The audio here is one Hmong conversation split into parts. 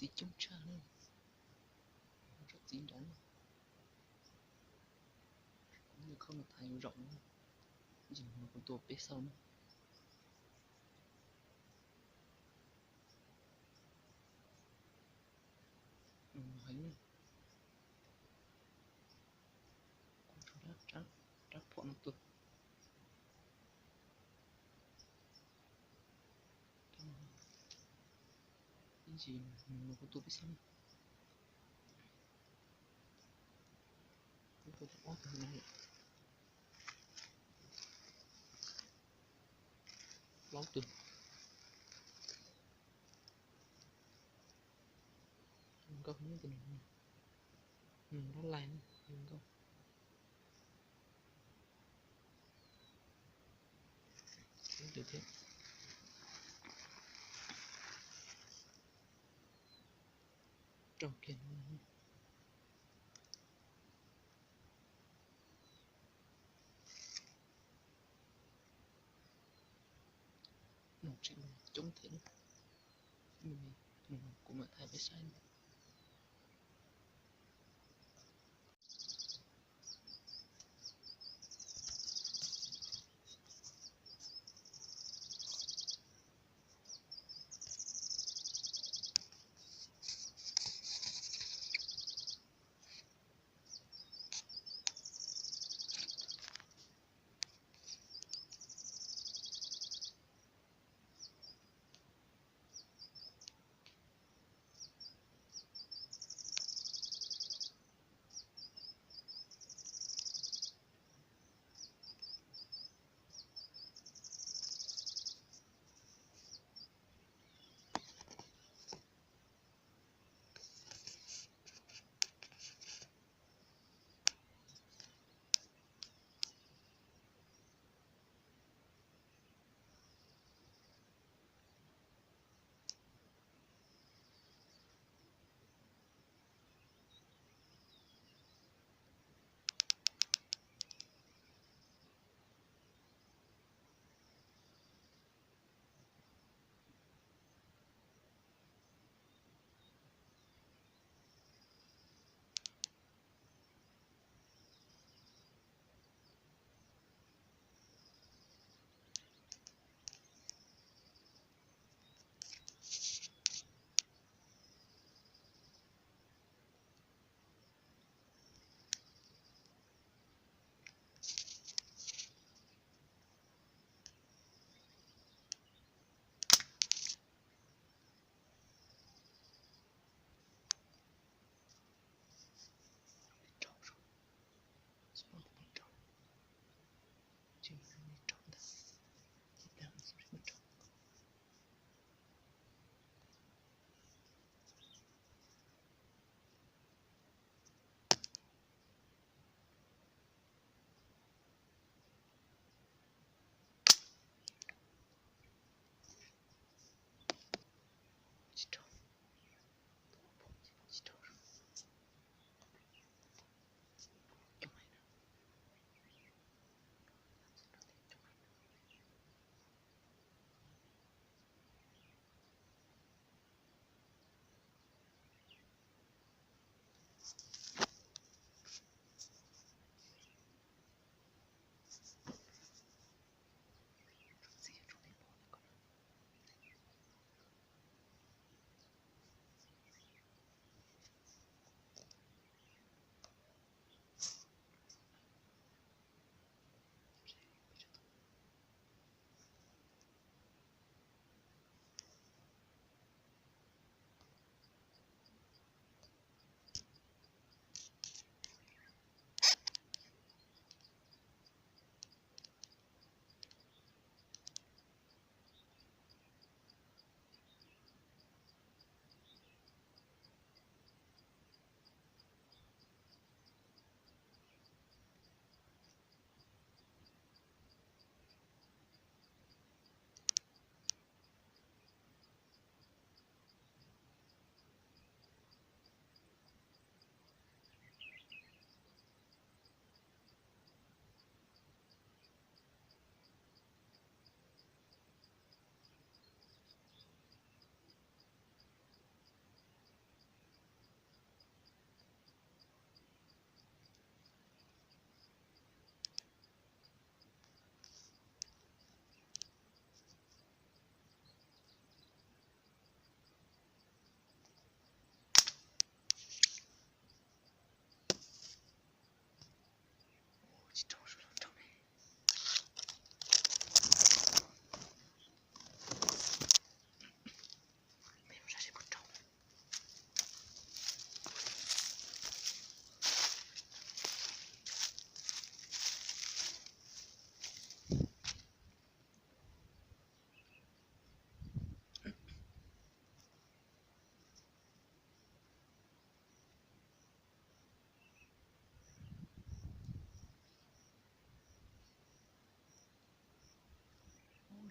Txiv coob tshaj na, tsob txiv nrad na. Kuv mus khau mas thaiv zaum, ib ntsis mus kuv tua peb xauj na. Heev na. Kuv rab phom no tuaj. Ib ntsis mus kuv tua peb xauj na. Ob tug no, plaub tug. Nkauj, nyob tus no, nyob laj laj, nkauj. Ib tug thiab. Rau kiag no. Noj tseem coob thiab. Kuv mam thaij peb saib.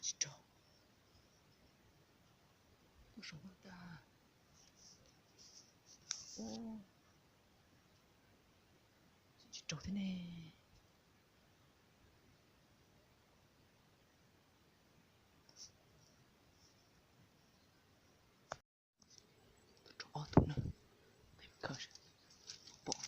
Tsis raug. Ub, saum ntag. Ub, tsis raug thiab ne. Tuaj rau ob tug na, peb mus khaws seb pom.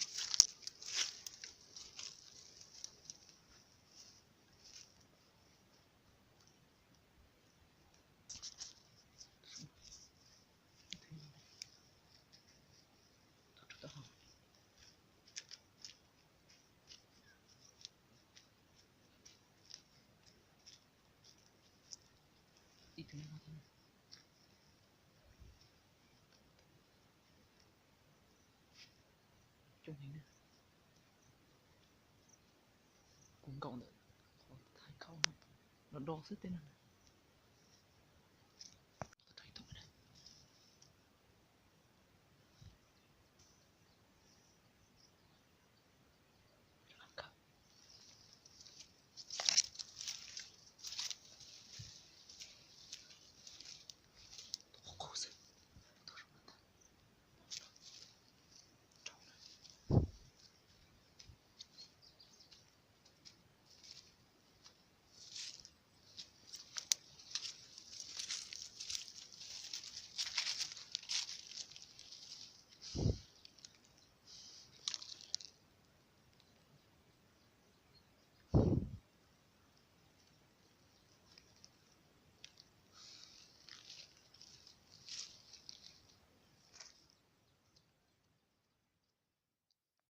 Ib tug no thiab. Coob heev na. Kuv nkaum ntawm qhov thaij khaub no, do do xwb tej no.